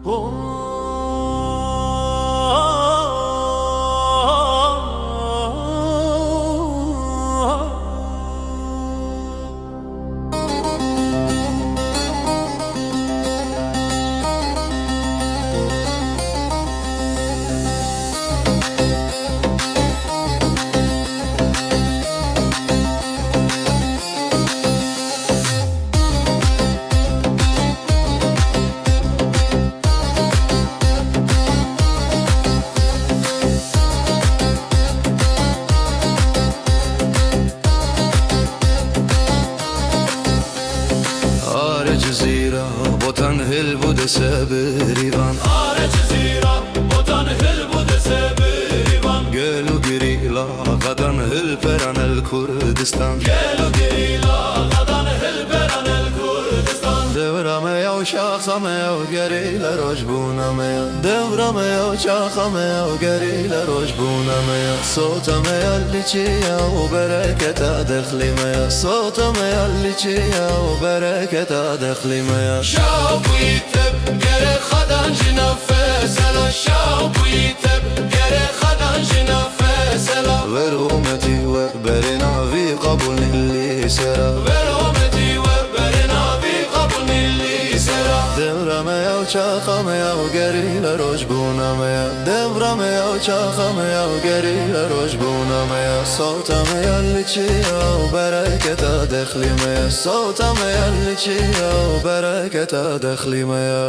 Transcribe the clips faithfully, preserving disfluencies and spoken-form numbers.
Are Cizîra, Botan, Hilb û Dese Birîvan. Are Cizîra, Botan, Hilb û Dese Birîvan. Gel û girîla, Qadan, Hilperan, El Kurdistan. Gel û girîla, Qadan, Hilperan, El Kurdistan. Dewra me ya û şaxa me ya û gerîla rojbûna me ya. Dewra me ya û şaxa me ya û gerîla rojbûna me ya. Sota me ya li çiya û bereketa dexlî me ya. Sota me ya li çiya û bereketa dexlî me ya. Şaw bûyî tep gere Qadan jina fesela. Şaw bûyî tep gere Qadan jina fesela. Ver ometî we berê navî qabûl nîlî sera. Ver ometî we berê navî qabûl nîlî sera. Dewra me ya û şaxa me ya û gerîla rojbûna me ya. Dewra me ya û şaxa me ya û gerîla rojbûna me ya. Sota me ya li çiya û bereketa dexlî me ya. Sota me ya li çiya û bereketa dexlî me ya.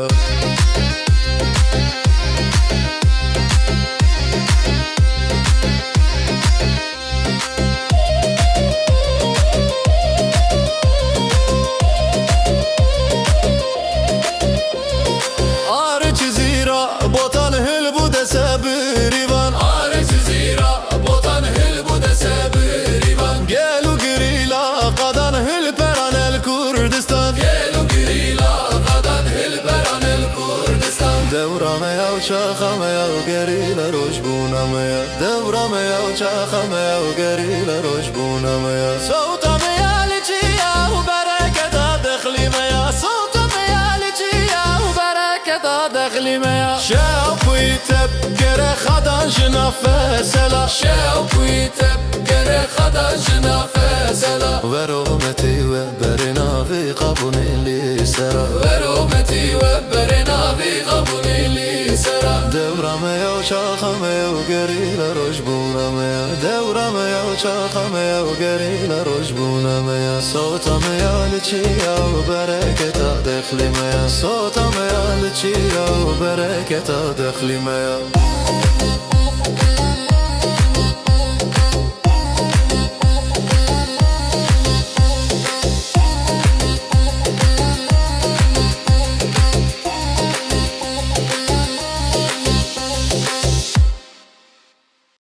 Are Cizîra, Botan, Hilb û Dese Birîvan. Are Cizîra, Botan, Hilb û Dese Birîvan. Gel û girîla, Qadan, Hilperan, El Kurdistan. Gel û girîla, Qadan, Hilperan, El Kurdistan. Dewra me ya û şaxa me ya û gerîla rojbûna me ya. Dewra me ya û şaxa me ya û gerîla rojbûna me ya. Sota me ya li çiya û bereketa dexlî me ya. Sota me ya li çiya û bereketa dexlî me ya. Şew bûyî tep gere Qadan jina fesela. Şew bûyî tep gere Qadan jina fesela. Ver ometî we berê navî qabûnî lî sera. Ver ometî we berê navî qabûnî lî sera. Dewra me ya û şaxa me ya û gerîla rojbûna me ya. Dewra me ya û şaxa me ya û gerîla rojbûna me ya. Sota me ya li çiya û bereketa dexlî me ya. Sota me ya li çiya û bereketa dexlî me ya.